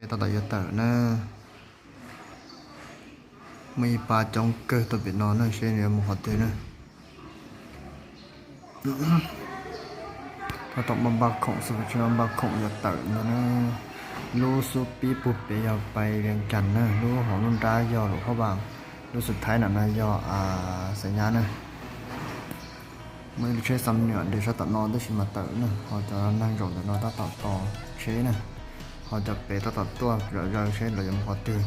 Tab tom yuav tawm na. Muaj ib pab coob kawg tuaj pem no na, seb nws yuav mus qhov twg na. Tab tom npaj npaj khoom, xub pab tseb npaj npaj khoom yuav tawm ntag na. Lub xub pib puag pem yog pais Vias Cas na, lub hauv lub nrab yog Luam Phab Npas, lub xub thaiv no no yog Xais Nyab na. Muaj ib lub tsheb xam nyuam nres sab tom no tab sis mas tawm na, ho cov neeg zaum ntawm no tab tom tos tsheb na, ho cov pem tab tom tuaj zom zaws seb lawv yuav mus qhov twg,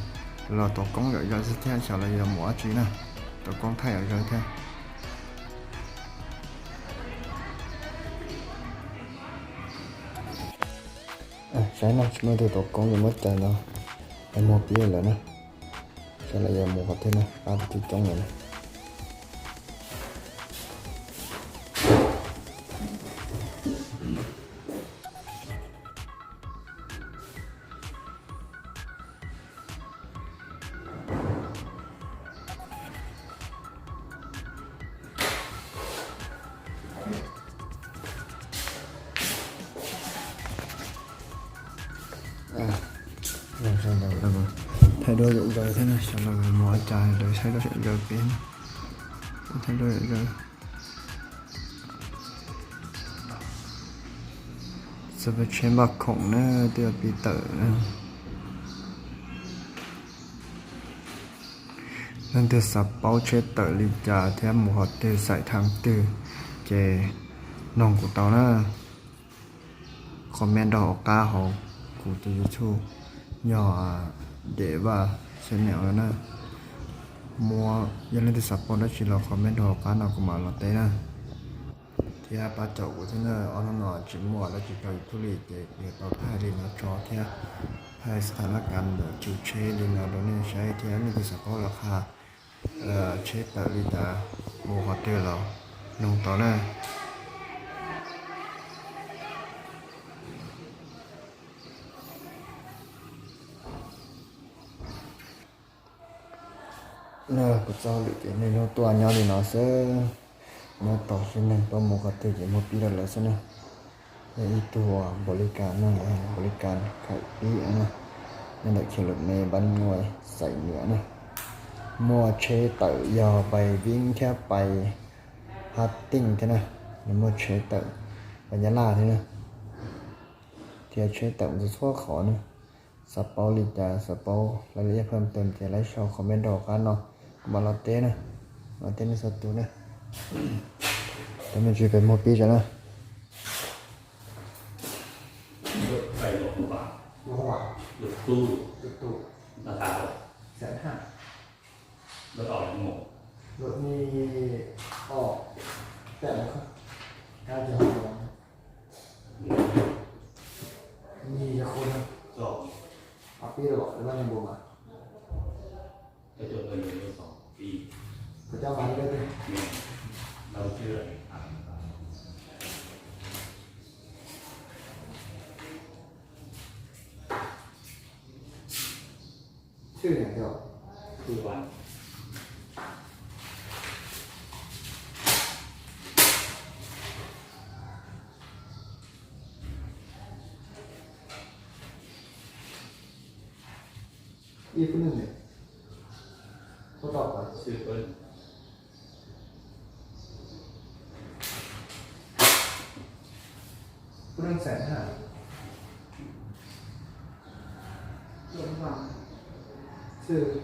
los tos koob zom zaws xwb thiab xyov lawv yuav mus dab tsi na, tos koob thaij zom zaws thiab. Saib no tsis muaj tus tos koob yuav muab cais no, es muag pib lawm na, saib lawv yuav mus qhov twg na, pab tus twg coob lawm na. Thaij duab zom zaws thiab na, xyov lawv mus ua cas lawv thaij duab zom zaws pem na, thaij duab zom zaws. Xov pab tsheb npaj khoom na, twb yuav pib tawm na. Leej twg xav paub tsheb tawm li cas thiab mus qhov twg xaim thaj twg ces noog kuv tau na. Comment rau hauv qab hauv kuv tus YouTube yog Dej Vaj Channel na. Muaj, yog leej twg xav paub dab tsi los comment rau hauv qab no kuv mam los teb na. Thiab pab caum kuv thiab na, ob hnub no tsis muaj dab tsi rau YouTube li ces kuv yuav tau thaij li no tso thiab, thaij xab thas nab kas ntawm tsheb li no rau nej saib thiab nej twg xav paub los qha tsheb tawm li cas mus qhov twg los noog tau na. Na kuv txoj hauj lwm ces nej lub tuaj nyob li no xwb, nyob tos seb neeg tuaj mus qhov twg ces muab pib rau lawv xwb na. Yog ib tug npaum li kas no, npaum li kas khawm pib na, nyob ntawm Khe Lus Me Npab Nuaj Xais Nyuam na. Muaj tsheb tawm yog pais Vib thiab pais Hab Teej thiab na, nws muaj tsheb tawm pais Nyab Laj thiab na, thiab tsheb tawm mus txhua qhov na. Xav paub li cas, xav paub laj laj iab phaj tes ces laib sau comment rau qab no, kuv mam los teb na, los teb nej txhua tus na. Cov me ntsis peb muag pib tso na. Phú Đăng Sản hả? Sư.